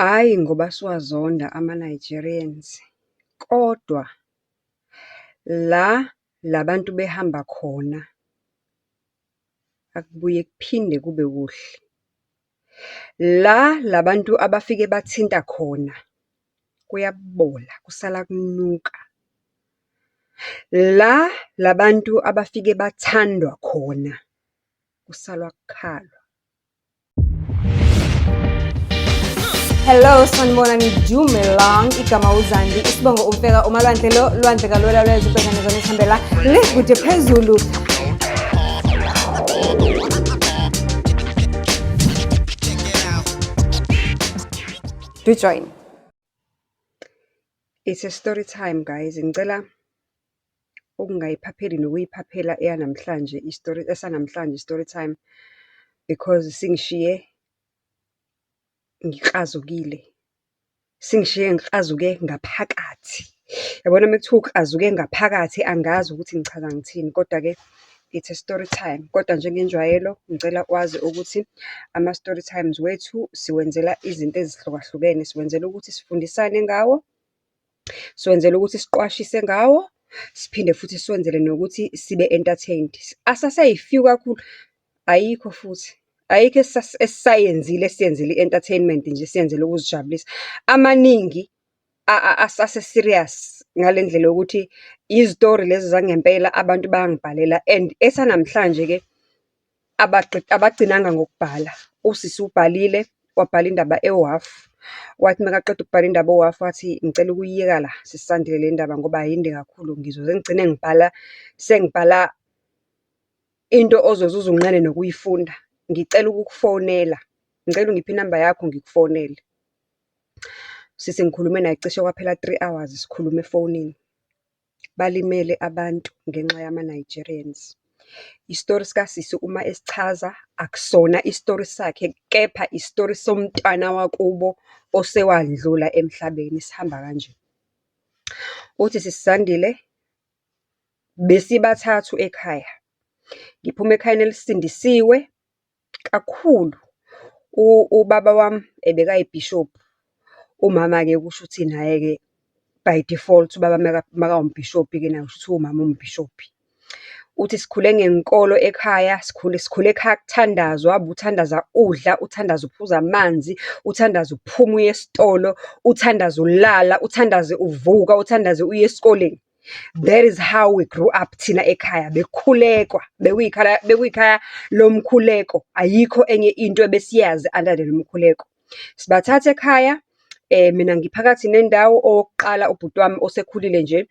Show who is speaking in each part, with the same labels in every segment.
Speaker 1: Hhayi ngoba siwazonda ama-Nigerians, kodwa la la bantu behamba khona, akubuye kuphinde kube kuhle. La la bantu abafike bathinta khona, kuyabola, kusala kunuka. La la bantu abafike bathandwa khona, kusalwa kukhalwa.
Speaker 2: Hello sanibonani Dumelang igama uZandi isibongo umfeka umalwandle lo lwandle kalwela lwezwe ubhekane zona esihambela le kude phezulu. Do join.
Speaker 1: It's a story time guys, ngicela ukungayiphapheli nokuyiphaphela eyanamhlanje i-story, esanamhlanje i-story time because singishiye ngiklazukile. Singishiye ngiklazuke ngaphakathi. Yabona uma kuthiwa uklazuke ngaphakathi angazi ukuthi ngichaza ngithini, kodwa-ke it's a story time. Kodwa njengenjwayelo, ngicela wazi ukuthi ama-story times wethu siwenzela izinto ezihlukahlukene. Siwenzela ukuthi sifundisane ngawo, siwenzela ukuthi siqwashise ngawo, siphinde futhi siwenzele nokuthi sibe entertained. Asaseyi-few kakhulu, ayikho futhi. Ayikho esisayenzile esiyenzela i-entertainment nje siyenzela ukuzijabulisa. Amaningi asase-serious ngale ndlela yokuthi izitori lezi zangempela abantu bayangibhalela and esanamhlanje-ke abagcinanga ngokubhala. Usisi ubhalile, wabhala indaba ewu-half. Wathi makaqeda ukubhala indaba ewu-half wathi, ngicela ukuyiyeka la sisi Sandile le ndaba ngoba yinde kakhulu ngizoze ngigcine ngibhala, sengibhala into ozoze uze unqene nokuyifunda. Ngicela ukukufonela, ngicela ungiphe inamba yakho ngikufonele. Sisi ngikhulume naye cishe kwaphela 3 hours sikhuluma efonini. Balimele abantu ngenxa yama-Nigerians. Isitori sikasisi uma esichaza, akusona isitori sakhe, kepha isitori somntwana wakubo osewandlula emhlabeni, sihamba kanje. Uthi sisi Zandile, besibathathu ekhaya. Ngiphuma ekhayeni elisindisiwe kakhulu. Ubaba wami ebekayibhishobhi, umama-ke kusho ukuthi naye-ke by default, ubaba makawumbhishobhi-ke naye kushuthi umama umbhishobhi. Uthi sikhule ngenkolo ekhaya, sikhule, sikhule ekhaya kuthandazwa, ubuthandaza udla, uthandaze uphuza amanzi, uthandaze uphuma uye esitolo, uthandaze ulala, uthandaze uvuka, uthandaze uye esikoleni. That is how we grew up thina ekhaya, bekukhulekwa, bekuyikhaya, bekuyikhaya lomkhuleko, ayikho enye into ebesiyazi under than umkhuleko. Sibathatha ekhaya, mina ngiphakathi nendawo, owokuqala ubhuti wami osekhulile nje,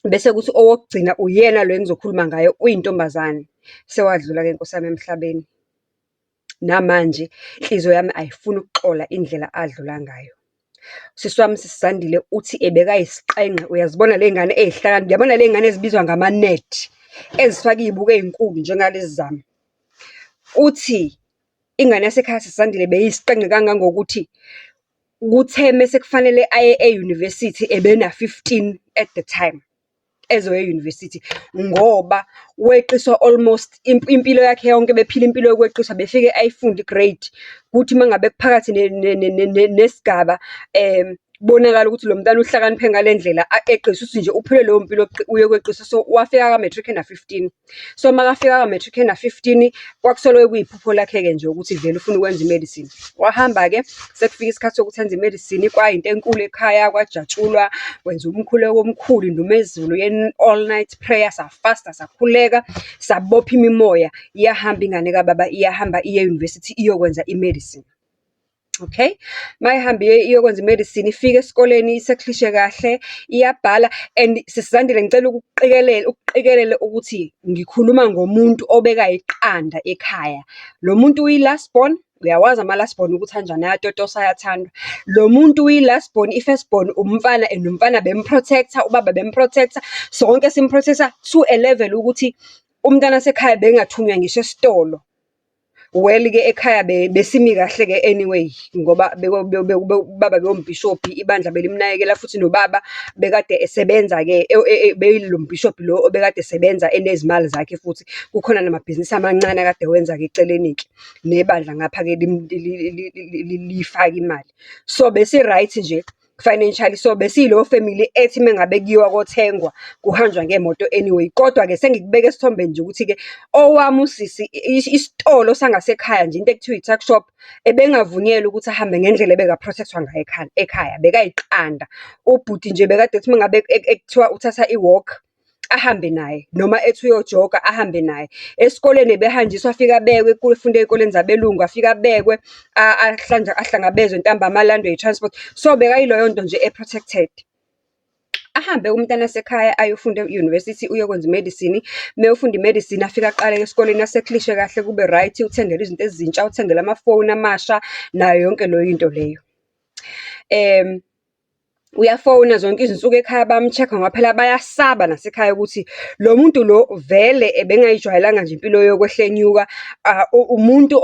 Speaker 1: bese kuthi owokugcina uyena lo engizokhuluma ngaye, uyintombazane. Sewadlula-ke nkosi yami emhlabeni. Namanje inhliziyo yami ayifuni ukuxola indlela adlula ngayo. Sisi wami sisi Zandile uthi ebekayisiqengqe, uyazibona le y'ngane ey'hlakaniphile, uyabona le y'ngane ezibizwa ngama-nerd, ezifaka iy'buko ey'nkulu njengalezi zami. Uthi ingane yasekhaya sisi Zandile beyisiqengqe kangangokuthi kuthe mese kufanele aye e-university ebena-15 at the time ezoya e-university ngoba weqiswa almost impilo yakhe yonke bephila impilo yokweqiswa befike ayifunde i-grade. Kuthi uma ngabe kuphakathi nesigaba kubonakala ukuthi lo mntwana uhlakaniphe ngale ndlela eqiswe ukuthi nje uphile leyo mpilo yokweqiswa. So, wafika ka-matric ena-15. So, makafika ka-matric ena-15, kwakusoloko kuyiphupho lakhe-ke nje ukuthi vele ufuna ukwenza i-medicine. Wahamba-ke, sekufika isikhathi sokuthi enze i-medicine, kwayinto enkulu ekhaya, kwajatshulwa, kwenziwa umkhuleko omkhulu, indumezulu ye-all night prayer, safasta, sakhuleka, sabopha imimoya. Iyahamba ingane kababa, iyahamba iye e-university iyokwenza i-medicine. Okay, mayihamba iyokwenza i-medicine, ifike esikoleni iseklishe kahle, iyabhala and sisi Zandile ngicela ukuqikelela, ukuqikelela ukuthi ngikhuluma ngomuntu obeka iqanda ekhaya. Lo muntu uyi-last born, uyawazi ama-last born ukuthi anjani, ayatotosa, ayathandwa. Lo muntu uyi-last born, i-first born umfana and umfana bem-protect-a, ubaba bem-protect-a, sonke sim-protect-a to a level ukuthi umntwana wasekhaya bengathunywa ngisho esitolo. Well-ke ekhaya besimi kahle-ke anyway, ngoba ubaba bewumbhishobhi, ibandla belimnakekela futhi nobaba bekade esebenza-ke beyilo mbhishobhi lo obekade esebenza enezimali zakhe futhi. Kukhona namabhizinisi amancane akade ewenza-ke eceleni-ke, nebandla ngapha-ke liyifaka imali. So, besi-right nje financially. So, besiyileyo family ethi uma ngabe kuyiwa kothengwa, kuhanjwa ngemoto anyway. Kodwa-ke sengikubeka esithombeni nje ukuthi-ke owami usisi isitolo sangasekhaya nje, into ekuthiwa i-tuck shop, ebengavunyelwa ukuthi ahambe ngendlela ebeka-protect-wa ngayo ekhaya, bekayiqanda. Ubhuti nje bekade ethi uma ngabe ekuthiwa uthatha i-walk, ahambe naye, noma ethi uyojoga ahambe naye. Esikoleni ebehanjiswa afike abekwe, efunda ey'koleni zabelungu, afike abekwe, ahlangabezwe ntambama alandwe i-transport. So, bekayileyo nto nje e-protected. Ahambe umntana wasekhaya ayofunda e-university, uyokwenza i-medicine. Uma efunda i-medicine, afike aqale esikoleni asettlishe kahle kube right, uthengelwe izinto ezintsha, uthengelwe amafoni amasha, nayo yonke leyo nto leyo. Uyafona zonke izinsuku ekhaya bayam-check-a ngoba phela bayasaba nasekhaya ukuthi lo muntu lo vele ebengayijwayelanga nje impilo yokwehla enyuka. Umuntu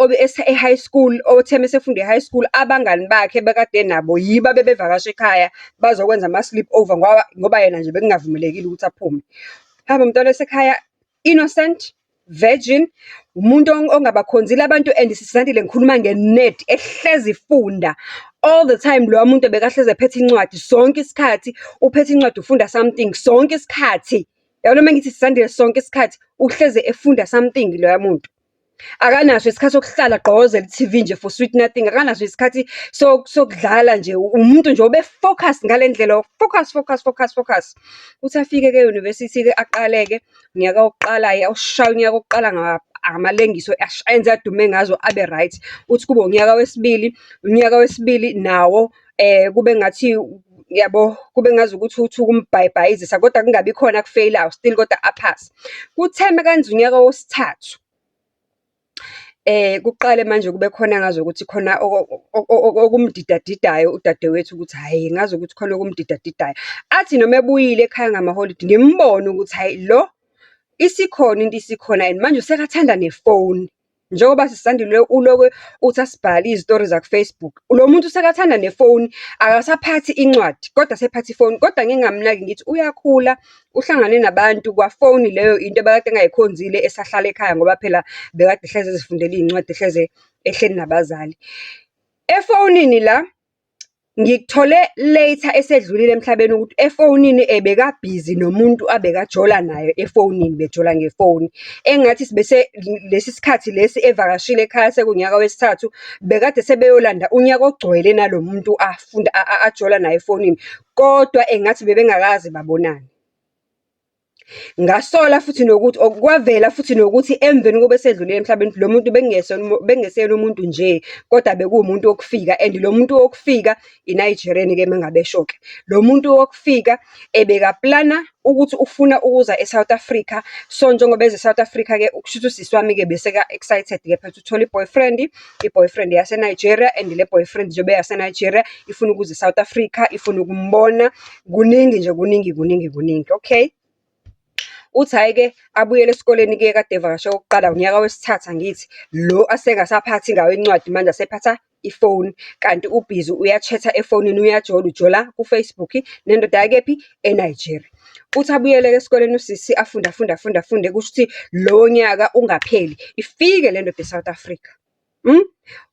Speaker 1: e-high school, othe uma esefunda e-high school, abangani bakhe ebekade enabo yibo abebevakasha ekhaya bazokwenza ama-sleep over ngoba yena nje bekungavumelekile ukuthi aphume. Hambe umntwana wasekhaya, innocent, virgin, umuntu ongabakhonzile abantu and sisi Zandile ngikhuluma nge-nerd ehlezi ifunda. All the time loya muntu ebekahlezi ephethe incwadi, sonke isikhathi uphethe incwadi ufunda something, sonke isikhathi. Yabona uma ngithi sisi Zandile sonke isikhathi, uhlezi efunda something loya muntu. Akanaso isikhathi sokuhlala agqokozele i-T_V nje for sweet nothing, akanaso isikhathi sokudlala nje, umuntu nje obe-focus ngale ndlela, focus, focus, focus, focus. Uthi afike-ke e-university-ke aqale-ke, unyaka wokuqala awushaye unyaka wokuqala ngamalengiso enze adume ngazo abe right. Uthi kube unyaka wesibili, unyaka wesibili nawo kube ngathi yabo, kube ngazukuthi uthi ukumbhayibhayizisa kodwa kungabi khona akufeyilayo still kodwa aphase. Kuthe mekenza unyaka wesithathu, kuqale manje kube khona engazukuthi khona okumdidadidayo udadewethu ukuthi hhayi, ngazukuthi khona okumdidadidayo. Athi noma ebuyile ekhaya ngamaholidi, ngimbone ukuthi hhayi lo, isikhona into isikhona and manje usekathanda nefoni. Njengoba sisi Zandile ulokhu uthi asibhale izitori zaku-Facebook. Lo muntu usekathanda nefoni, akasaphathi incwadi, kodwa sephatha ifoni. Kodwa ngingamnaki ngithi uyakhula, uhlangane nabantu, kwafoni leyo into ebekade engayikhonzile esahlala ekhaya ngoba phela bekade ehlezi ezifundela iy'ncwadi, ehleze ehleli nabazali. Efonini la, ngikuthole later esedlulile emhlabeni ukuthi efonini ebekabhizi nomuntu abekajola naye efonini, bejola ngefoni. Engathi bese lesi sikhathi lesi evakashile ekhaya sekuwunyaka wesithathu, bekade sebeyolanda unyaka ogcwele nalo muntu afunda ajola naye efonini, kodwa engathi bebengakaze babonane. Ngasola futhi nokuthi, kwavela futhi nokuthi emveni kokuba esedlulile emhlabeni, lo muntu bekungesiyena umuntu nje, kodwa bekuwumuntu wokufika and lo muntu wokufika, i-Nigerian-ke uma ngabe esho-ke. Lo muntu wokufika ebekaplana ukuthi ufuna ukuza e-South Africa. So, njengoba eze e-South Africa-ke, kushuthi usisi wami-ke beseka-excited-ke phela ukuthi uthole i-boyfriend, i-boyfriend yase-Nigeria and le boyfriend njengoba eyase-Nigeria, ifuna ukuza e-South Africa, ifuna ukumbona. Kuningi nje, kuningi, kuningi, kuningi, okay. Uthi hhayi-ke, abuyele esikoleni-ke kade evakashe okokuqala, unyaka wesithathu angithi, lo asengasaphathi ngayo incwadi manje asephatha ifoni. Kanti ubhizi uya-chat-a efonini, uyajola, ujola ku-Facebook nendoda yakephi? E-Nigeria. Uthi abuyele-ke esikoleni usisi afunde, afunde, afunde, afunde, kusho ukuthi lowo nyaka ungapheli, ifike le ndoda e-South Africa.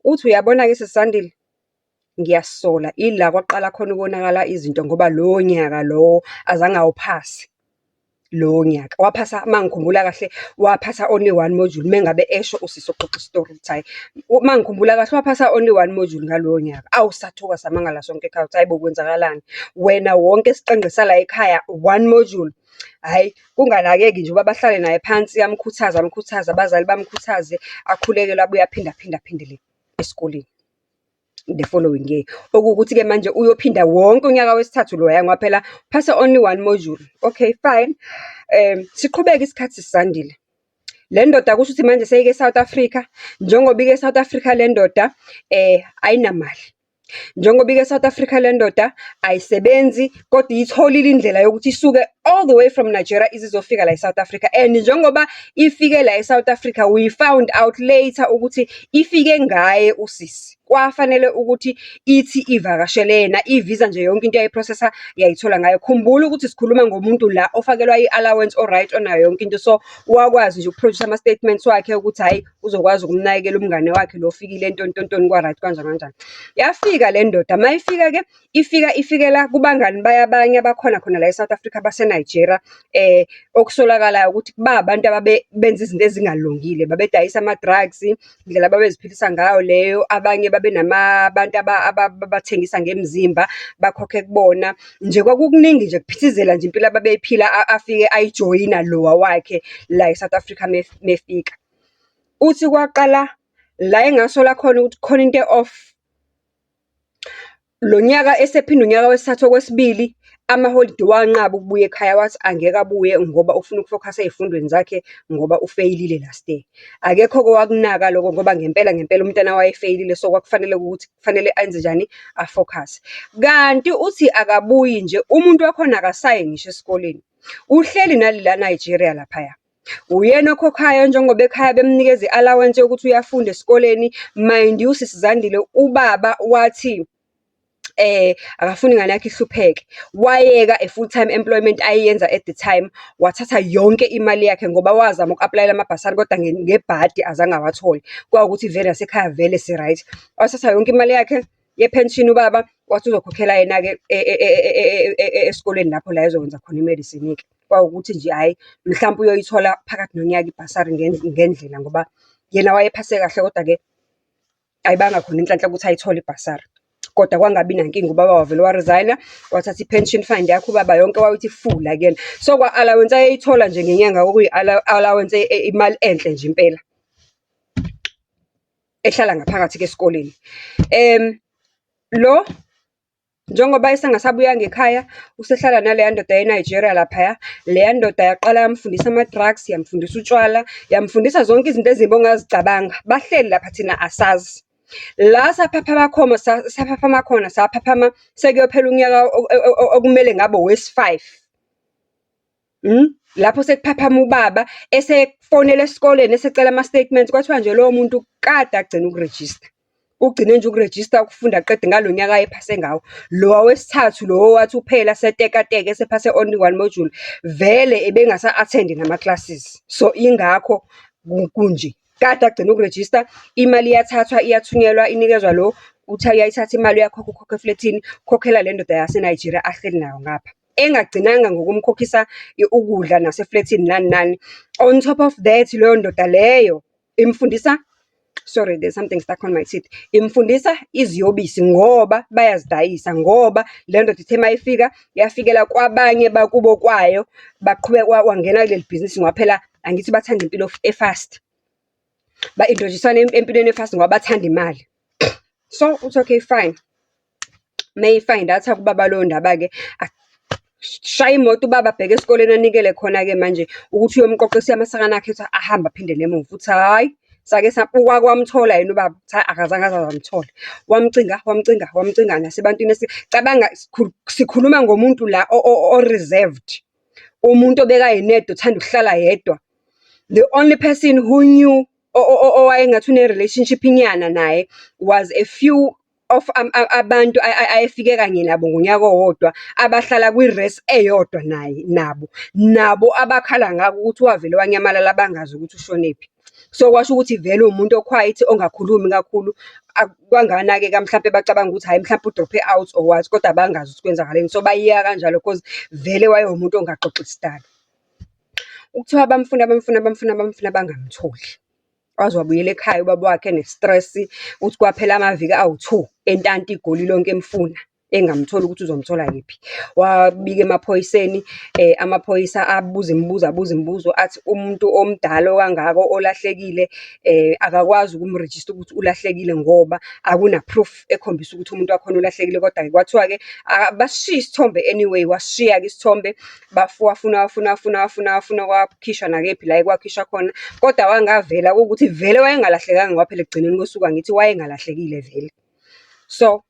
Speaker 1: Uthi uyabona-ke sisi Zandile, ngiyasola ila kwaqala khona ukonakala izinto ngoba lowo nyaka lowo azange awuphase. Lowo nyaka. Waphasa, uma ngikhumbula kahle, waphasa only one module, uma ngabe esho usisi oxoxa isitori ukuthi hhayi, uma ngikhumbula kahle, waphasa only one module ngalowo nyaka. Awu, sathuka samangala sonke ekhaya ukuthi hhayi bo kwenzakalani? Wena wonke isiqengqe sala ekhaya, one module. Hhayi, kunganakeki nje ubaba ahlale naye phansi amkhuthaze, amkhuthaze, abazali bamkhuthaze, akhulekele abuye aphinde aphinde aphindele esikoleni. The following year. Okuwukuthi-ke manje uyophinda wonke unyaka wesithathu loya ngoba phela uphase only one module. Okay, fine. Siqhubeke isikhathi sisi Zandile. Le ndoda kusho ukuthi manje seyike e-South Africa, njengoba ike e-South Africa le ndoda ayinamali. Njengoba ike e-South Africa le ndoda ayisebenzi, kodwa iyitholile indlela yokuthi isuke all the way from Nigeria izizofika la e-South Africa. And njengoba ifike la e-South Africa, we found out later ukuthi ifike ngaye usisi. Kwafanele ukuthi ithi ivakashele yena, i-visa nje yonke into yayi-process-a yayithola ngayo. Khumbula ukuthi sikhuluma ngomuntu la ofakelwa i-allowance o-right, onayo yonke into. So, wakwazi nje uku-produce ama-statements wakhe ukuthi hhayi, uzokwazi ukumnakekela umngane wakhe lo ofikile ntoni ntoni ntoni kwa-right kanjani kanjani. Yafika le ndoda, uma ifika-ke, ifika ifikela kubangani bayo abanye abakhona khona la e-South Africa base-Nigeria, okusolakalayo ukuthi ba abantu ababe benza izinto ezingalungile. Babedayisa ama-drugs, indlela ababeziphilisa ngayo leyo. Abanye babenama abantu abathengisa ngemizimba, bakhokhe kubona. Nje kwakukuningi nje kuphithizela nje impilo ababeyiphila afike ayijoyina lowa wakhe la e-South Africa mefika. Uthi kwaqala la engasola khona ukuthi khona into e-off. Lo nyaka esephinda unyaka wesithathu okwesibili, amaholidi wanqaba ukubuya ekhaya, wathi angeke abuye ngoba ufuna uku-focus-a ey'fundweni zakhe ngoba ufeyilile last year. Akekho-ke owakunaka lokho ngoba ngempela ngempela umntwana wayefeyilile, so kwakufanele ukuthi kufanele enze njani, a-focus-e. Kanti uthi akabuyi nje, umuntu wakhona akasayi ngisho esikoleni, uhleli naleliya Nigeria laphaya. Uyena okhokhayo njengoba ekhaya bemnikeza i-allowance yokuthi uyafunda esikoleni. Mind you, sisi Zandile, ubaba wathi akafuni ingane yakhe ihlupheke. Wayeka a full time employment ayeyenza at the time, wathatha yonke imali yakhe ngoba wazama uku-apply-ela amabhasari kodwa ngebhadi azange awathole. Kwawukuthi vele nasekhaya vele si-right. Wathatha yonke imali yakhe ye-pension ubaba, wathi uzokhokhela yena-ke esikoleni lapho la ezokwenza khona i-medicine-ke. Kwawukuthi nje hhayi, mhlampe uyoyithola phakathi nonyaka ibhasari ngendlela ngoba yena wayephase kahle, kodwa-ke ayibanga khona inhlanhla ukuthi ayithole ibhasari. Kodwa kwangabi nankinga, ubaba wavele wa-resign-a, wathatha i-pension fund yakhe ubaba yonke wayothi fu la kuyena. So, kwa-allowance ayeyithola nje ngenyanga kwakuyi-allowance imali enhle nje impela. Ehlala ngaphakathi-ke esikoleni. Lo njengoba esengasabuyanga ekhaya, usehlala naleya ndoda ye-Nigeria laphaya. Leya ndoda yaqala yamfundisa ama-drugs, yamfundisa utshwala, yamfundisa zonke izinto ezimbi ongazicabanga. Bahleli lapha thina asazi. La saphaphama khona, saphaphama khona, saphaphama sekuyophela unyaka okumele ngabe owesi-five. Lapho sekuphaphama ubaba esefonela esikoleni esecela ama-statements, kwathiwa nje lowo muntu kade agcina ukurejista. Ugcine nje ukurejista ukufunda aqede ngalo nyaka ayephase ngawo. Lo wesithathu lo owathi uphela setekateka esephase only one module, vele ebengasa-attend-i nama-classes. So, ingakho kunje. Kade agcina ukurejista, imali iyathathwa iyathunyelwa inikezwa lo, uthi uyayithatha imali uyakhokha ukhokha eflethini, ukhokhela le ndoda yase-Nigeria ahleli nayo ngapha. Engagcinanga ngokumkhokhisa ukudla naseflethini nani nani. On top of that, leyo ndoda leyo imfundisa, sorry there's something stuck on my teeth. Imfundisa iziyobisi ngoba bayazidayisa, ngoba le ndoda ithe mayifika, yafikela kwabanye bakubo kwayo, baqhubeka wangena kuleli bhizinisi ngoba phela angithi bathanda impilo e-fast. Ba-introduce-wana empilweni e-fast ngoba bathanda imali. So, uthi okay fine. Meyi-find out ubaba leyo ndaba-ke, shaya imoto ubaba abheke esikoleni anikele khona-ke manje ukuthi uyomqoqisa amasakana akhe ukuthi ahambe aphindele emuva. Uthi hhayi, sake wake wamthola yena ubaba, uthi hhayi akazange aze amthole. Wamcinga, wamcinga, wamcinga nasebantwini cabanga sikhuluma ngomuntu la o-reserved, umuntu obekayi-nerd othanda ukuhlala yedwa. The only person who knew owayengathi une-relationship inyana naye was a few of abantu ayefike kanye nabo ngonyaka owodwa, abahlala kwi-res eyodwa naye nabo. Nabo abakhala ngako ukuthi wavele wanyamalala bangazi ukuthi ushonephi. So, kwasho ukuthi vele uwumuntu o-quiet, ongakhulumi kakhulu. Kwangana-ke mhlampe bacabanga ukuthi hhayi mhlampe u-drop-e out or what, kodwa bangazi ukuthi kwenzakaleni. So, bayeka kanjalo cause vele wayewumuntu ongaxoxi sidalo. Kuthiwa bamfuna, bamfuna, bamfuna, bamfuna bangamtholi. Waze wabuyela ekhaya ubaba wakhe ene-stress, uthi kwaphela amaviki awu-two, entanta iGoli lonke emfuna, engamtholi ukuthi uzomthola kephi. Wabika emaphoyiseni, amaphoyisa abuza imibuzo, abuza imibuzo, athi umuntu omdala okangaka olahlekile akakwazi ukumrejista ukuthi ulahlekile ngoba akuna-proof ekhombisa ukuthi umuntu wakhona ulahlekile. Kodwa-ke kwathiwa-ke basishiye isithombe anyway, wasishiya-ke isithombe, wafuna, wafuna, wafuna, wafuna, wafuna, kwakhishwa nakephi la ekwakhishwa khona. Kodwa wangavela kuwukuthi vele wayengalahlekanga ngoba phela ekugcineni kosuku angithi wayengalahlekile vele. So,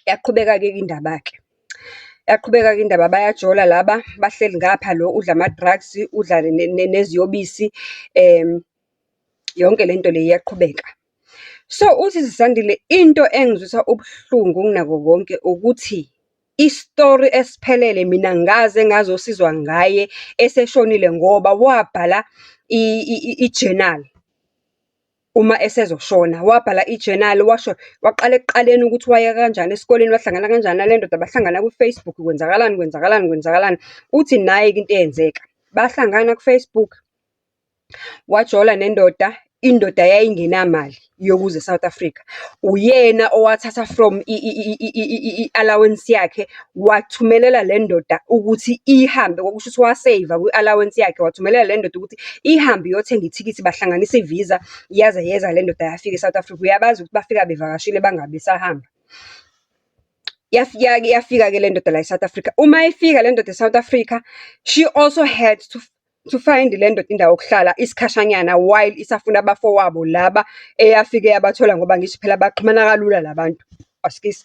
Speaker 1: yaqhubeka-ke indaba-ke. Yaqhubeka-ke indaba bayajola laba, bahleli ngapha lo udla ama-drugs, udla neziyobisi, yonke lento le iyaqhubeka. So, uthi Sis'Zandile into engizwisa ubuhlungu kunakho konke ukuthi, isitori esiphelele mina ngaze ngazosizwa ngaye eseshonile ngoba wabhala i-journal uma esezoshona. Wabhala i-journal, washo, waqala ekuqaleni ukuthi wayeka kanjani esikoleni, wahlangana kanjani nale ndoda, bahlangana ku-Facebook, kwenzakalani, kwenzakalani, kwenzakalani. Uthi nayi-ke into eyenzeka, bahlangana ku-Facebook, wajola nendoda, indoda yayingenamali yokuza e-South Africa. Uyena owathatha from i-allowance yakhe, wathumelela le ndoda ukuthi ihambe, okusho ukuthi waseyiva kwi-allowance yakhe, wathumelela le ndoda ukuthi ihambe iyothenga ithikithi, bahlanganisa i-visa, yaze yeza le ndoda yafika e-South Africa. Uyabazi ukuthi bafika bevakashile bangabe besahamba. Yafika-ke, yafika-ke le ndoda la e-South Africa. Uma ifika le ndoda e-South Africa, she also had to find le ndoda indawo yokuhlala isikhashanyana while isafuna abafowabo laba eyafike yabathola ngoba ngisho phela baxhumana kalula la bantu. Askies,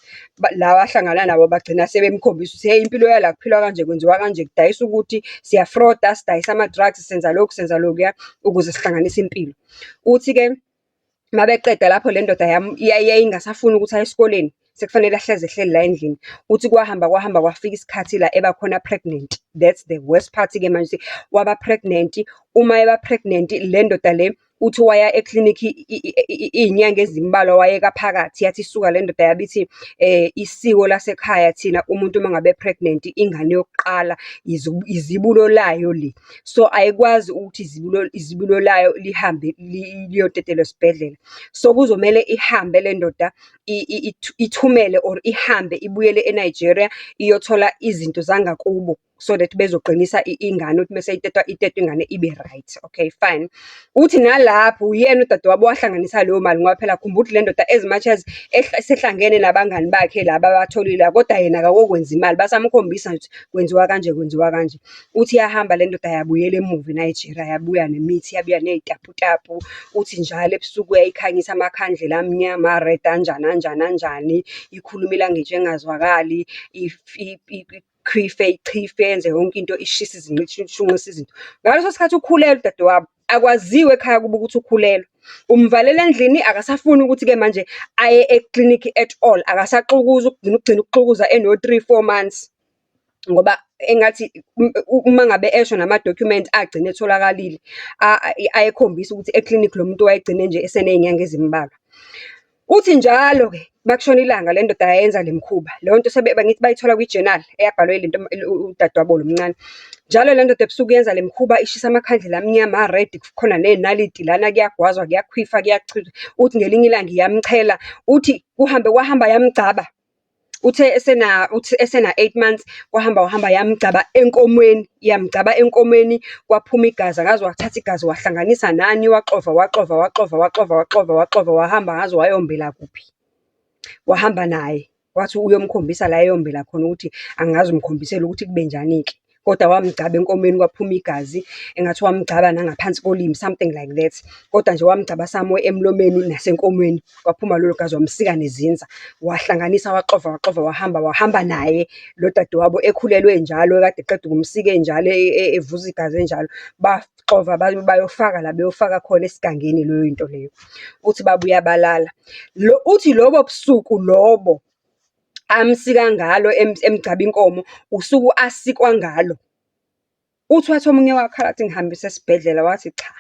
Speaker 1: la ahlangana nabo bagcina sebemkhombisa ukuthi, hey, impilo yala kuphilwa kanje, kwenziwa kanje, kudayiswa ukuthi, siya-fraud-a, sidayisa ama-drugs, senza lokhu, senza lokhuya, ukuze sihlanganise impilo. Uthi-ke uma beqeda lapho le ndoda yayingasafuni ukuthi aye esikoleni, sekufanele ahlezi ehleli la endlini. Uthi kwahamba kwahamba kwafika isikhathi la eba khona pregnant. That's the worst part-ke manje, waba pregnant. Uma eba pregnant, le ndoda le, uthi waya eklinikhi iy'nyanga ezimbalwa wayeka phakathi. Yathi isuka le ndoda yabe ithi, isiko lasekhaya thina umuntu uma ngabe e-pregnant, ingane yokuqala izibulo layo le. So, ayikwazi ukuthi izibulo, izibulo layo lihambe liyotetelwa esibhedlela. So, kuzomele ihambe le ndoda ithumele or ihambe ibuyele e-Nigeria, iyothola izinto zangakubo so that bezoqinisa ingane ukuthi mese itetwa, itetwa ingane ibe right. Okay, fine. Uthi nalapho uyena udadewabo owahlanganisa leyo mali ngoba phela khumbula ukuthi le ndoda as much as esehlangene nabangani bakhe laba abatholile, kodwa yena akakokwenza imali, basamkhombisa nje ukuthi kwenziwa kanje, kwenziwa kanje. Uthi iyahamba le ndoda yabuyela emuva eNigeria, yabuya nemithi, yabuya ney'taputapu. Uthi njalo ebusuku yayikhanyisa amakhandlela amnyama, a-red, anjani, anjani, anjani, ikhulume i-language engazwakali, ikhwife, ichife, yenze yonke into, ishise izinto, ishunqise izinto. Ngaleso sikhathi ukhulelwe udadewabo, akwaziwa ekhaya kubo ukuthi ukhulelwe. Umvalela endlini, akasafuni ukuthi-ke manje aye eklinikhi at all, akasaxukuzi, ukugcina ukugcina ukuxukuza eno-three, four months. Ngoba engathi uma ngabe esho nama-document agcine etholakalile, ayekhombisa ukuthi eklinikhi lo muntu wayegcine nje eseney'nyanga ezimbalwa. Uthi njalo-ke uma kushona ilanga le ndoda yayenza le mikhuba, leyo nto angithi bayithola kwi-journal eyabhalwa ile nto udadewabo lo omncane. Njalo le ndoda ebusuku yenza le mikhuba, ishisa amakhandlela amnyama, a-red, kukhona ney'naliti lana kuyagwazwa, kuyakhwifwa, kuyachithwa. Uthi ngelinye ilanga iyamchela, uthi kuhambe kwahamba yamgcaba. Uthe esena, uthi esena 8 months, wahamba wahamba yamgcaba enkomweni, yamgcaba enkomweni, kwaphuma igazi, angazi wathatha igazi wahlanganisa nani, waxova, waxova, waxova, waxova, waxova, waxova, wahamba angazi wayombela kuphi. Wahamba naye, wathi uyomkhombisa la eyombela khona ukuthi angazi umkhombisela ukuthi kube njani-ke. Kodwa wamgcaba enkomeni kwaphuma igazi, engathi wamgcaba nangaphansi kolimi, something like that. Kodwa nje wamgcaba somewhere emlomeni nasenkomeni, kwaphuma lelo gazi, wamsika nezinza. Wahlanganisa, waxova, waxova, wahamba, wahamba naye lo dadewabo ekhulelwe enjalo, ekade eqeda ukumsika enjalo, evuza igazi enjalo. Baxova bayofaka la beyofaka khona esigangeni leyo nto leyo. Uthi babuya balala. Lo, uthi lobo busuku lobo amsika ngalo emgcaba inkomo, usuku asikwa ngalo. Uthi wathi omunye wakhala athi ngihambise esibhedlela, wathi cha,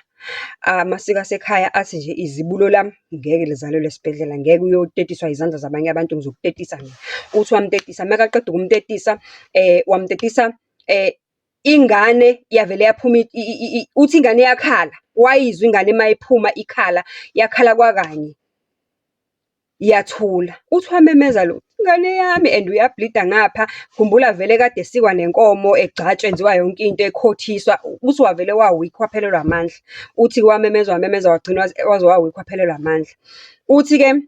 Speaker 1: amasiko asekhaya athi nje izibulo lami ngeke lizalelwe esibhedlela, ngeke uyotetiswa izandla zabanye abantu, ngizokutetisa mina. Uthi wamtetisa, makaqeda ukumtetisa, wamtetisa ingane yavele yaphuma, uthi ingane iyakhala, wayizwa ingane uma iphuma ikhala, yakhala kwakanye. Yathula. Uthi wamemeza lo, ingane yami and uya-bleed-a ngapha. Khumbula vele kade esikwa nenkomo, egcatshwa, enziwa yonke into, ekhothiswa. Uthi wavele wa-weak, waphelelwa amandla. Uthi wamemeza, wamemeza, wagcina waze wa-weak, waphelelwa amandla. Uthi-ke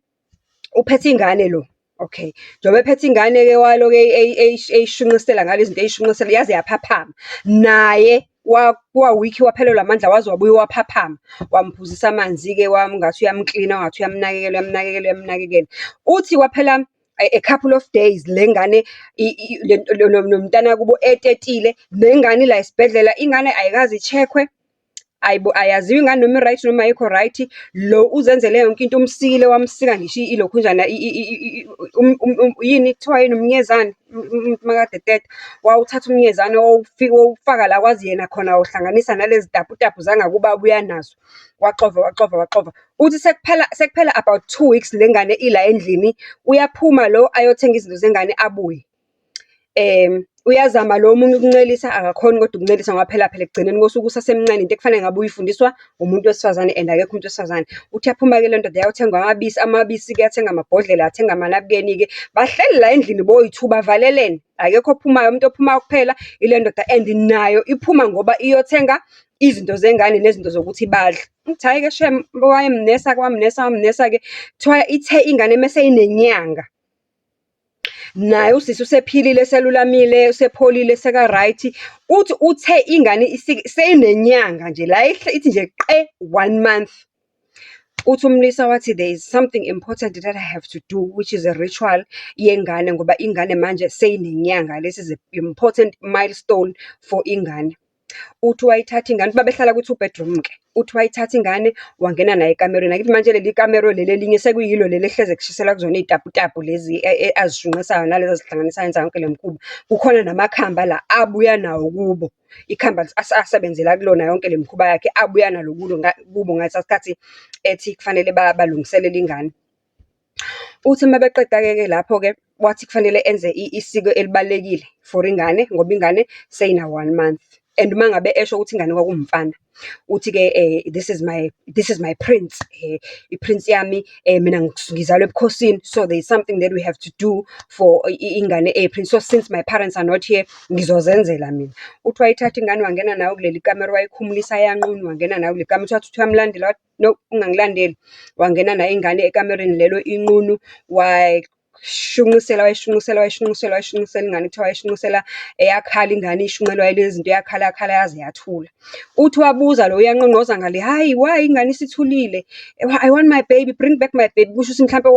Speaker 1: uphethe ingane lo, okay. Njengoba ephethe ingane-ke waloku eyishunqisela ngale zinto eyishunqisela yaze yaphaphama. Naye wa-weak, waphelelwa amandla, waze wabuye waphaphama. Wamphuzisa amanzi-ke, wangathi uyamklina, wangathi uyamnakekela, uyamnakekela, uyamnakekela. Uthi kwaphela. A couple of days le ngane nomntana kubo etetile, nengane ila esibhedlela, ingane ayikaze i-check-we. Ayaziwa ingane noma i-right noma ayikho right. Lo uzenzele yonke into, umsikile wamsika ngisho ilokhunjana yini, kuthiwa yini umnyezane umuntu makade eteta. Wawuthatha umnyezane wawufaka la kwazi yena khona, wawuhlanganisa nalezi taputapu zangakubo abuya nazo. Waxova, waxova, waxova. Uthi sekuphela, sekuphela about 2 weeks le ngane ila endlini, uyaphuma lo ayothenga izinto zengane abuye. Uyazama lo omunye ukuncelisa, akakhoni kodwa ukuncelisa ngoba phela phela ekugcineni kosuku usasemncane into ekufanele ngabe uyifundiswa umuntu wesifazane and akekho umuntu wesifazane. Uthi uyaphuma-ke le ndoda iyothenga amabisi, amabisi-ke athenga amabhodlela, athenga amanabukeni-ke. Bahleli la endlini boyi-two, bavalelene, akekho ophumayo, umuntu ophumayo kuphela ile ndoda and nayo iphuma ngoba iyothenga izinto zengane nezinto zokuthi badle. Uthi hhayi-ke shame, wayemnesa-ke, wamnesa, wamnesa-ke. Kuthiwa ithe ingane mese inenyanga, naye usisi usephilile, selulamile, usepholile, seka-right. Uthi uthe ingane seyinenyanga nje la ithi nje qe one month. Uthi umlisa wathi, there is something important that I have to do, which is a ritual yengane, ngoba ingane manje seyinenyanga. This is important milestone for ingane. Uthi wayithatha ingane, babehlala kwi-two bedroom-ke. Uthi wayithatha ingane, wangena nayo ekamerweni. Angithi manje leli kamero leli elinye sekuyilo leli ehleze kushiselwa kuzona iy'taputapu lezi azishunqisayo nalezi azihlanganisayo enza yonke le mikhuba. Kukhona namakhamba la abuya nawo kubo. Ikhambi asebenzela kulona yonke le mikhuba yakhe abuya nalo kulo kubo ngalesa sikhathi ethi kufanele balungiselele ingane. Uthi uma beqeda-ke ke lapho-ke, wathi kufanele enze isiko elibalulekile for ingane, ngoba ingane seyina one month. And uma ngabe esho ukuthi ingane kwakuwumfana. Uthi-ke this is my, this is my prince, i-prince yami, mina ngizalwa ebukhosini, so there is something that we have to do for ingane eyi-prince. So, since my parents are not here, ngizozenzela mina. Uthi wayithatha ingane wangena nayo kuleli kamero, wayikhumulisa yanqunu, wangena nayo kuleli kamero. Wathi uyamlandela, wathi, no, ungangilandeli. Wangena nayo ingane ekamerweni lelo inqunu, wayishunqisela, wayishunqisela, wayishunqisela, wayishunqisela ingane. Kuthiwa wayishunqisela, yakhala ingane ishunqelwa yilezi zinto, yakhala yakhala yaze yathula. Uthi wabuza lo uyanqonqoza ngale, hhayi why ingane isithulile? I want my baby, bring back my baby. Kusho ukuthi mhlampe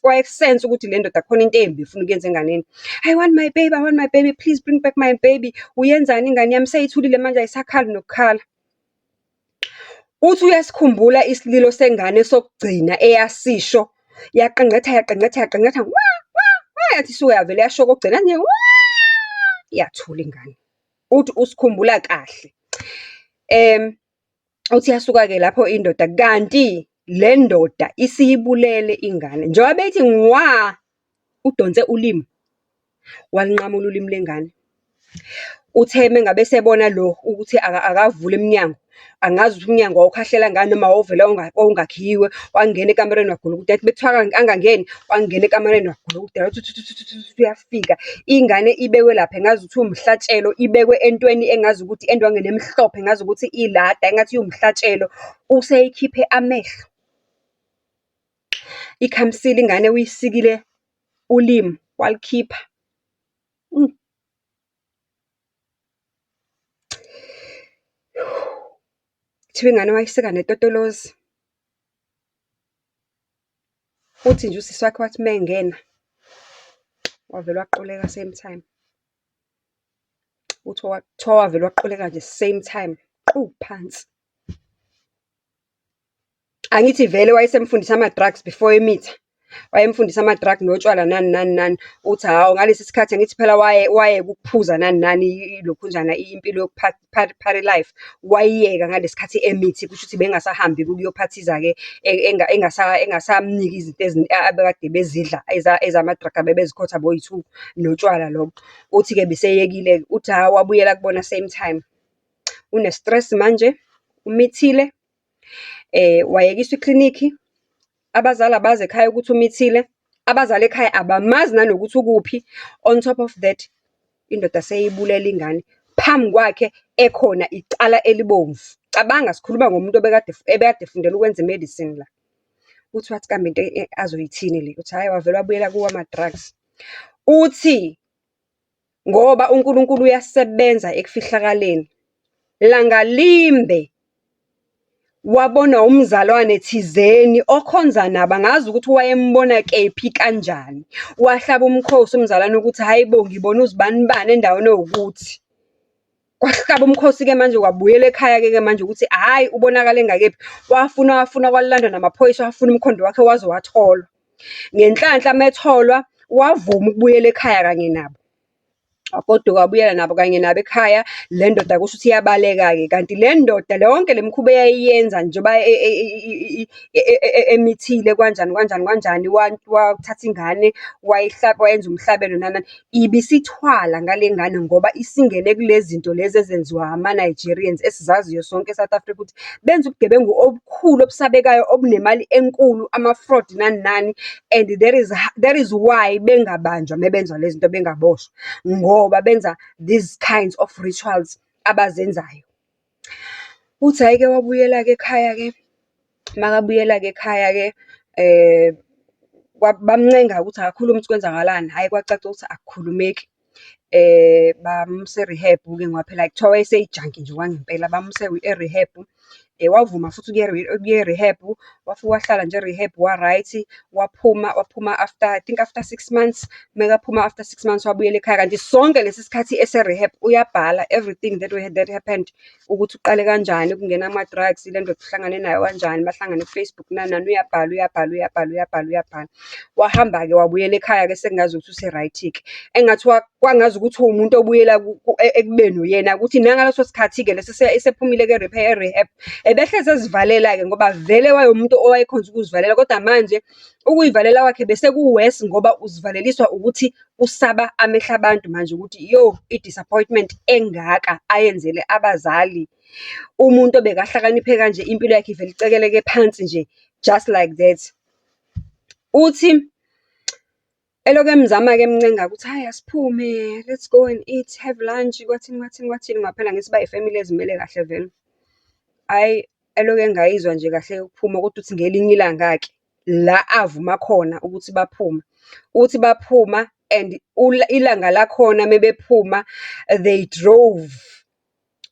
Speaker 1: waye-sense ukuthi le ndoda khona into embi efuna ukuyenza enganeni. I want my baby, I want my baby, please bring back my baby. Uyenzani ingane yami seyithulile manje ayisakhali nokukhala. Uthi uyasikhumbula isililo sengane sokugcina eyasisho, yaqengqetha, yaqengqetha, yaqengqetha, wa, wa, wa, yathi isuke yavele yasho okokugcina nje, wa, yathula ingane. Uthi usikhumbula kahle. Uthi yasuka-ke lapho indoda, kanti le ndoda isiyibulele ingane. Njengoba bethi ngwa, udonse ulimi, walinqamula ulimi lengane. Uthe uma ngabe esebona lo ukuthi akavule emnyango, angazi ukuthi umnyango wawukhahlela ngani noma wawuvele wawungakhiyiwe, wangena ekamerweni wagulukuda. Ethi bekuthiwa angangeni, wangena ekamerweni wagulukuda, wathi thu thu thu thu uyafika. Ingane ibekwe lapha engazuthi iwumhlatshelo, ibekwe entweni engazukuthi endwangeni emhlophe engazukuthi ilada, engathi iwumhlatshelo. Useyikhiphe amehlo. Ikhamisile ingane uyisikile ulimi, walikhipha. Kuthiwa ingane wayisika netotolozi. Uthi nje usisi wakhe wathi uma engena, wavele waquleka same time. Uthi kuthiwa wavele waquleka nje same time, qu phansi. Angithi vele wayesemfundisa ama-drugs before emitha. Wayemfundisa ama-drug notshwala nani nani nani. Uthi hhawu ngalesi sikhathi angithi phela wayeka ukuphuza nani nani ilokhunjana impilo party life. Wayiyeka ngalesi sikhathi emithi, kusho ukuthi bengasahambi ukuyophathiza-ke engasamniki izinto abekade bezidla ezama-drug abebezikhotha boyi-two, notshwala lobo. Uthi-ke beseyekile-ke, uthi hhawu wabuyela kubona same time. Une-stress manje, umithile, wayekiswa iklinikhi, abazali abazi ekhaya ukuthi umithile, abazali ekhaya abamazi nanokuthi ukuphi. On top of that, indoda seyibulele ingane phambi kwakhe ekhona icala elibomvu. Cabanga sikhuluma ngomuntu obekade ebekade efundela ukwenza i-medicine la. Uthi wathi kambe into azoyithini le? Uthi hhayi wavele wabuyela kuwo ama-drugs. Uthi ngoba uNkulunkulu uyasebenza ekufihlakaleni, langa limbe. Wabonwa umzalwane thizeni okhonza nabo, angazi ukuthi wayembona kephi kanjani. Wahlaba umkhosi umzalwane ukuthi, hhayi bo, ngibone uzibanibani endaweni ewukuthi. Kwahlaba umkhosi-ke manje kwabuyela ekhaya-ke manje ukuthi hhayi ubonakale ngakephi. Wafuna wafuna kwalandwa namaphoyisa, wafuna umkhondo wakhe waze watholwa. Ngenhlanhla uma etholwa, wavuma ukubuyela ekhaya kanye nabo. Wagoduka wabuyela nabo kanye nabo ekhaya. Le ndoda kusho ukuthi iyabaleka-ke, kanti le ndoda yonke le mikhuba eyayiyenza njengoba emithile kanjani kanjani kanjani, wathatha ingane wayenza umhlabelo nani nani. Ibisithwala ngale ngane ngoba isingene kule zinto lezi ezenziwa ama-Nigerians esizaziyo sonke e-South Africa ukuthi benza ubugebengu obukhulu obusabekayo, obunemali enkulu, ama-fraud nani nani. And that is why bengabanjwa uma benza lezi zinto bengaboshwa, ngoba benza these kinds of rituals abazenzayo. Uthi hhayi-ke wabuyela-ke ekhaya-ke, makabuyela-ke ekhaya-ke bamncenga-ke ukuthi akakhulume ukuthi kwenzakalani, hhayi kwacaca ukuthi akukhulumeki. Bamusa e-rehab-ke ngoba phela kuthiwa wayeseyi-junkie nje okwangempela, bamusa e-rehab. Wavuma futhi ukuya e-rehab, wafika wahlala nje e-rehab wa-right. Waphuma, waphuma after, I think after 6 months. Mekaphuma after 6 months wabuyela ekhaya, kanti sonke lesi sikhathi ese-rehab uyabhala everything that happened. Ukuthi uqale kanjani ukungena ama-drugs, le ndoda uhlangane nayo kanjani, bahlangane ku-Facebook nani nani, uyabhala, uyabhala, uyabhala, uyabhala, uyabhala. Wahamba-ke wabuyela ekhaya-ke sekungazukuthi use-right-ke. Engathi kwangazukuthi uwumuntu obuyela ekubeni uyena, ukuthi nangaleso sikhathi-ke lesi esephumile-ke e-rehab, ebehlezi ezivalela-ke ngoba vele wayewumuntu owayekhonze ukuzivalela, kodwa manje ukuyivalela kwakhe bese ku-worse ngoba uzivaleliswa ukuthi usaba amehlo abantu manje ukuthi yo, i-disappointment engaka ayenzele abazali. Umuntu obekahlakaniphe kanje impilo yakhe ivele icekeleke phansi nje, just like that. Uthi elokhu emzama-ke emncenga ukuthi hhayi asiphume, let's go and eat, have lunch, kwathini kwathini kwathini, ngoba phela angithi bayi-family ezimele kahle vele. Hhayi, elokhu engayizwa nje kahle eyokuphuma kodwa uthi ngelinye ilanga-ke, la avuma khona ukuthi baphume. Uthi baphuma and ilanga lakhona uma bephuma, they drove.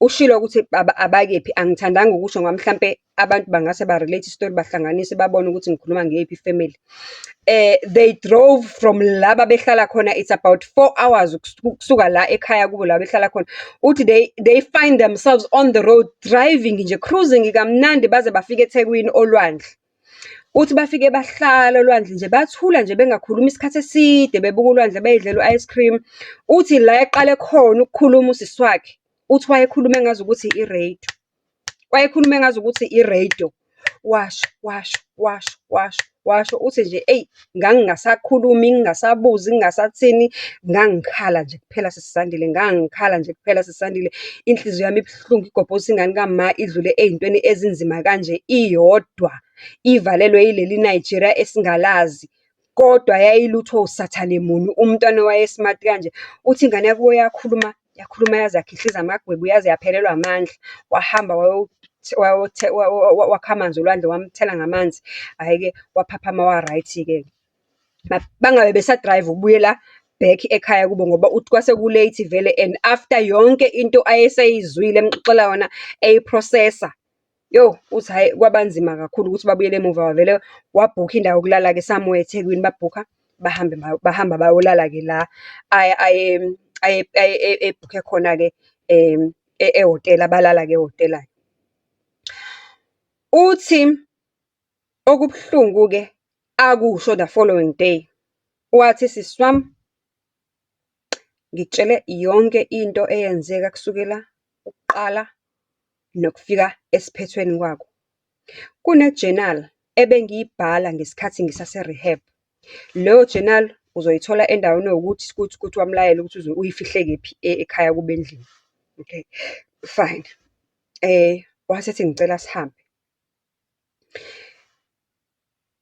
Speaker 1: Ushilo ukuthi abakephi, angithandanga ukusho ngoba mhlampe abantu bangase ba-relate isitori bahlanganise babone ukuthi ngikhuluma ngeyiphi i-family. They drove from la babehlala khona, it's about 4 hours ukusuka la ekhaya kubo la behlala khona. Uthi they find themselves on the road driving nje, cruising kamnandi baze bafike eThekwini olwandle. Uthi bafike bahlala olwandle nje, bathula nje bengakhulumi isikhathi eside bebuka ulwandle bey'dlela u-ice cream. Uthi la eqale khona ukukhuluma usisi wakhe, uthi wayekhuluma engazukuthi i-radio. Wayekhuluma engazukuthi i-radio. Washo, washo, washo, washo, washo, uthi nje eyi, ngangingasakhulumi, ngingasabuzi, ngingasathini, ngangikhala nje kuphela sisi Zandile, ngangikhala nje kuphela sisi Zandile. Inhliziyo yami ibuhlungu igobhoza ingane kama idlule ey'ntweni ezinzima kanje iyodwa, ivalelwe yileli Nigeria esingalazi. Kodwa yayilutho usathane muni umntwana owaye-smart kanje. Uthi ingane yakubo yakhuluma, yakhuluma yaze yakhihliza amagwebu, yaze yaphelelwa amandla. Wahamba wakha amanzi olwandle, wamthela ngamanzi. Hhayi-ke waphaphama wa-right-ke. Bangabe besa-drive-a ukubuyela back ekhaya kubo ngoba uthi kwase ku-late vele and after yonke into ayeseyizwile emxoxela yona eyi-process-a. Yo, uthi hhayi kwaba nzima kakhulu ukuthi babuyele emuva wavele wabhukha indawo yokulala-ke somewhere eThekwini, babhukha bahambe bahamba bayolala-ke la ebhukhe khona-ke ehhotela, balala-ke ehhotela. Uthi okubuhlungu-ke akusho the following day, wathi, sisi wami, ngikutshele yonke into eyenzeka kusukela ukuqala nokufika esiphethweni kwakho. Kune-journal ebengiyibhala ngesikhathi ngisase-rehab. Leyo journal uzoyithola endaweni ewukuthi kuthi kuthi wamlayela ukuthi uyifihle kephi ekhaya kubo endlini. Okay, fine. Wase ethi ngicela sihambe.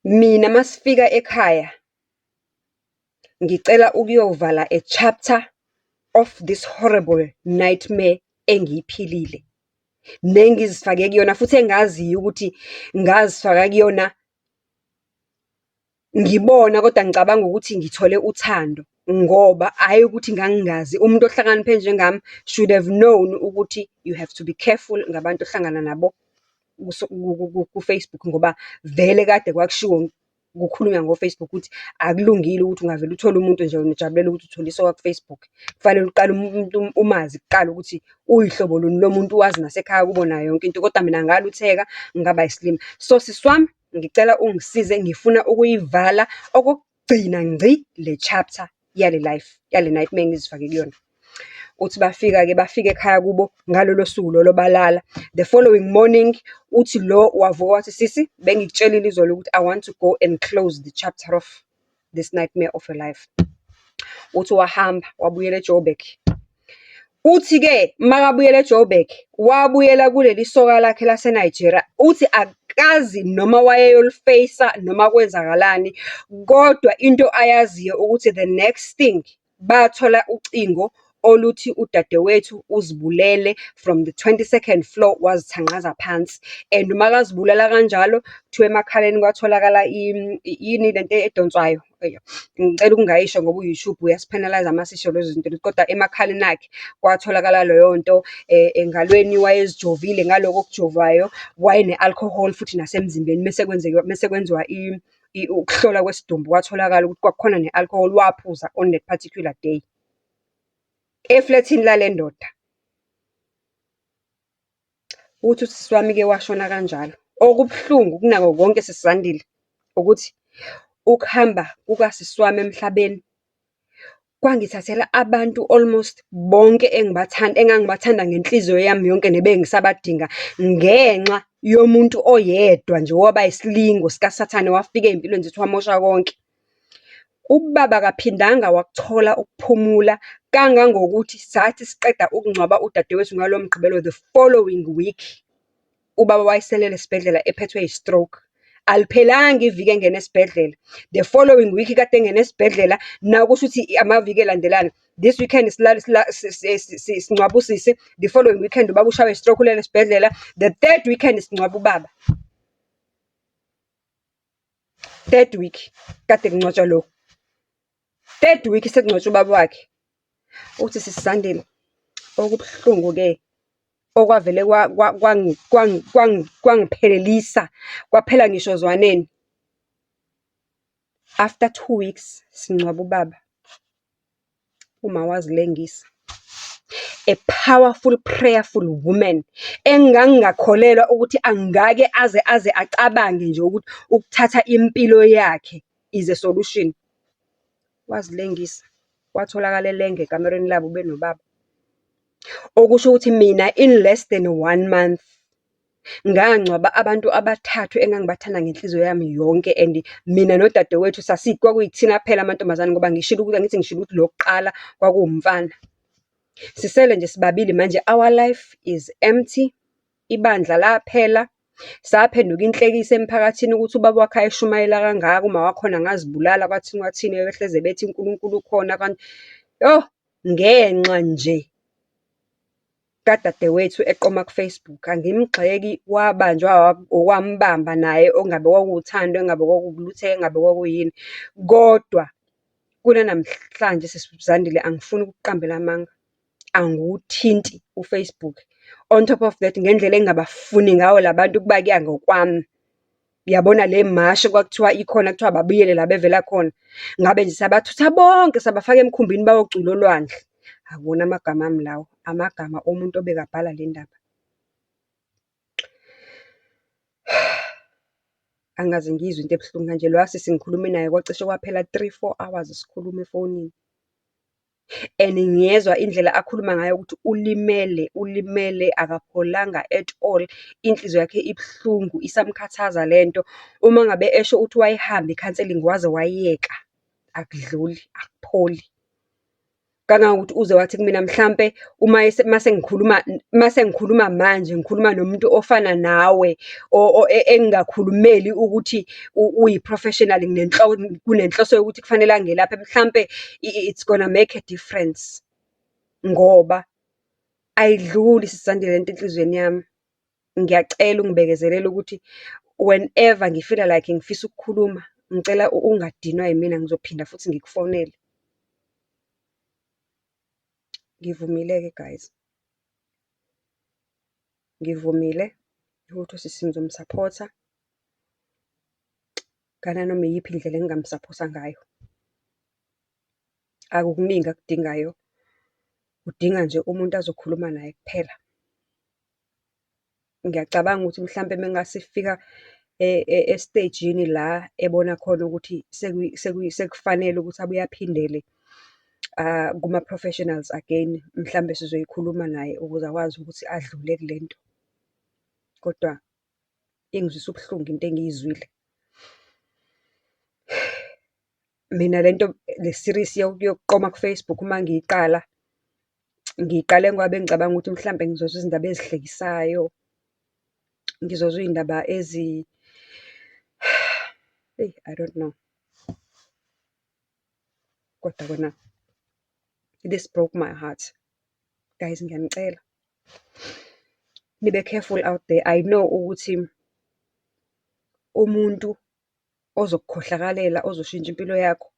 Speaker 1: Mina masifika ekhaya, ngicela ukuyovala a chapter of this horrible nightmare engiyiphilile. Nengizifake kuyona futhi engaziyo ukuthi ngazifaka kuyona ngibona kodwa ngicabanga ukuthi ngithole uthando. Ngoba hhayi ukuthi ngangingazi, umuntu ohlakaniphe njengami should have known ukuthi you have to be careful ngabantu ohlangana nabo. ku-Facebook ngoba vele kade kwakushiwo kukhulunywa ngo-Facebook ukuthi akulungile ukuthi ungavele uthole umuntu nje wena ujabulela ukuthi uthole isoka ku-Facebook. Kufanele uqale umuntu umazi kuqala ukuthi uyihlobo luni lo muntu, wazi nasekhaya kubo nayo yonke into. Kodwa mina ngalutheka ngaba yisilima. So, sisi wami, ngicela ungisize ngifuna ukuyivala okokugcina ngci le chapter yale life, yale nightmare engizifake kuyona. Uthi bafika-ke, bafika ekhaya kubo ngalolo suku lolo balala. The following morning, uthi lo wavuka wathi, sisi bengikutshelile izolo ukuthi I want to go and close the chapter of this nightmare of a life. Uthi wahamba wabuyela eJoburg. Uthi-ke makabuyela eJoburg, wabuyela kuleli soka lakhe lase-Nigeria. Uthi akazi noma wayeyoli-face-a noma kwenzakalani, kodwa into ayaziyo ukuthi the next thing bathola ucingo oluthi udadewethu uzibulele from the 22nd floor, wazithanqaza phansi. And makazibulala kanjalo, kuthiwa emakhaleni kwatholakala yini lento edonswayo? Ngicela ukungayisho ngoba u-YouTube uyasi-penalise-a uma sisho lezo zinto lezo, kodwa emakhaleni akhe kwatholakala leyo nto. Engalweni wayezijovile ngaloko okujovwayo, wayene-alcohol futhi nasemzimbeni. Mese kwenzeka, mese kwenziwa ukuhlolwa kwesidumbu kwatholakala ukuthi kwakukhona ne-alcohol, waphuza on that particular day. Eflethini lale ndoda. Uthi usisi wami-ke washona kanjalo. Okubuhlungu kunako konke sisi Zandile, ukuthi ukuhamba kukasisi wami emhlabeni kwangithathela abantu almost bonke engibathanda, engangibathanda ngenhliziyo yami yonke nebengisabadinga ngenxa yomuntu oyedwa nje owaba yisilingo sikaSathane wafika ey'mpilweni zethu wamosha konke. Ubaba akaphindanga wakuthola ukuphumula, kangangokuthi sathi siqeda ukungcwaba udadewethu ngalo Mgqibelo, the following week, ubaba wayeselele esibhedlela ephethwe i-stroke. Aliphelanga iviki engena esibhedlela. The following week kade engene esibhedlela, nakusho ukuthi amaviki elandelana. This weekend singcwaba usisi, the following weekend ubaba ushawe i-stroke ulele esibhedlela. The third weekend singcwaba ubaba. Third week, kade kungcwatshwa lo. Third week sekungcwatshwa ubaba wakhe. Uthi sisi Zandile, okubuhlungu-ke okwavele kwangiphelelisa, kwaphela ngisho ozwaneni. After 2 weeks singcwaba ubaba, uma wazilengisa. A powerful, prayerful woman, engangingakholelwa ukuthi angake aze acabange nje ukuthi ukuthatha impilo yakhe is a solution. Wazilengisa, watholakala elenga ekamereni labo benobaba. Okusho ukuthi mina in less than one month, ngangcwaba abantu abathathu engangibathanda ngenhliziyo yami yonke and mina nodadewethu kwakuyithina kuphela amantombazane ngoba ngishilo ukuthi, angithi ngishilo ukuthi lo wokuqala kwakuwumfana. Sisele nje sibabili manje, our life is empty. Ibandla laphela, saphenduka inhlekisa emphakathini ukuthi ubaba wakhe ayeshumayela kangaka, uma wakhona ngazibulala kwathini kwathini, behleze bethi uNkulunkulu ukhona kanti, yoh, ngenxa nje kadadewethu eqoma ku-Facebook. Angimgxeki, wabanjwa okwambamba naye okungabe kwakuwuthando, engabe kwakuwukulutheka, engabe kwakuyini. Kodwa kunanamhlanje sisi Zandile, angifuni ukukuqambela amanga, angiwuthinti u-Facebook. On top of that, ngendlela engingabafuni ngayo la bantu ukuba kuya ngokwami. Uyabona le mashi okwakuthiwa ikhona, kuthiwa ababuyele la bevela khona. Ngabe nje sabathutha bonke sabafaka emkhumbini bayocwila olwandle. Akuwona amagama ami lawo, amagama omuntu obekabhala le ndaba. Angikaze ngiyizwe into ebuhlungu kanje. Loya sisi ngikhulume naye kwacishe kwaphela three, four hours sikhuluma efonini. And ngiyezwa indlela akhuluma ngayo ukuthi ulimele, ulimele, akapholanga at all. Inhliziyo yakhe ibuhlungu, isamkhathaza lento. Uma ngabe esho ukuthi wayihamba i-counselling waze wayeka, akudluli, akupholi. Kangangokuthi uze wathi kumina mhlampe uma mase ngikhuluma, mase ngikhuluma manje, ngikhuluma nomuntu ofana nawe, engingakhulumeli ukuthi uyi-professional kunenhloso yokuthi kufanele angelaphe, mhlampe it's gonna make a difference. Ngoba ayidluli sisi Zandile lento enhliziyweni yami. Ngiyacela ungibekezelele ukuthi whenever ngi-feel-a like ngifisa ukukhuluma, ngicela ungadinwa yimina, ngizophinda futhi ngikufonele. Ngivumile-ke guys. Ngivumile. Ukuthi usisi ngizomsaphotha ngananoma iyiphi indlela engingamsaphotha ngayo. Akukuningi akudingayo, udinga nje umuntu azokhuluma naye kuphela. Ngiyacabanga ukuthi mhlampe uma ngase kufika esteyijini la ebona khona ukuthi sekufanele ukuthi abuye aphindele kuma-professionals again, mhlambe sizoyikhuluma naye ukuze akwazi ukuthi adlule kule nto. Kodwa ingizwisa ubuhlungu into engiyizwile. Mina lento le-series yokuqoma ku-Facebook uma ngiyiqala, ngiyiqale ngoba bengicabanga ukuthi mhlampe ngizozwa izindaba ezihlekisayo, ngizozwa iy'ndaba eyi, I don't know. Kodwa kona, this broke my heart. Guys, ngiyanicela, nibe careful out there. I know ukuthi umuntu ozokukhohlakalela, ozoshintsha impilo yakho,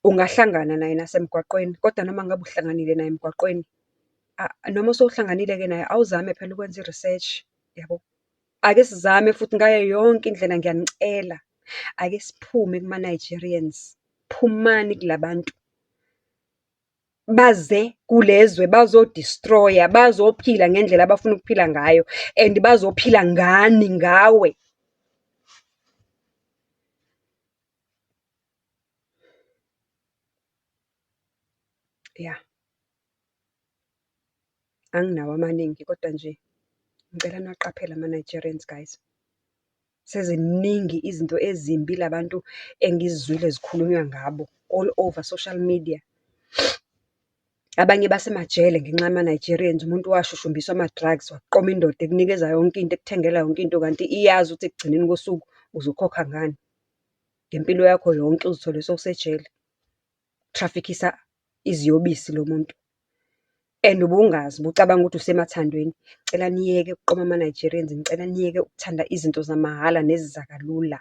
Speaker 1: ungahlangana naye nasemgwaqweni, kodwa noma ngabe uhlanganile naye emgwaqweni, noma sewuhlanganile-ke naye, awuzame phela ukwenza i-research, yabo. Ake sizame futhi ngayo yonke indlela ngiyanicela, ake siphume kuma-Nigerians. Phumani kula bantu. Baze kulezwe bazo-destroy-a, bazophila ngendlela abafuna ukuphila ngayo and bazophila ngani, ngawe. Ya. Anginawo amaningi kodwa nje ngicela niwaqaphele ama-Nigerians guys. Seziningi izinto ezimbi la bantu engizizwile zikhulunywa ngabo, all over social media. Abanye basemajele ngenxa yama-Nigerians. Umuntu washushumbiswa ama-drugs, waqoma indoda ekunikeza yonke into, ekuthengela yonke into, kanti iyazi ukuthi ekugcineni kosuku uzokhokha ngani. Ngempilo yakho yonke uzithole sewusejele. Uthrafikhisa iziyobisi lo muntu. And ubungazi, ubucabanga ukuthi usemathandweni. Ngicela niyeke ukuqoma ama-Nigerians, ngicela niyeke ukuthanda izinto zamahhala neziza kalula.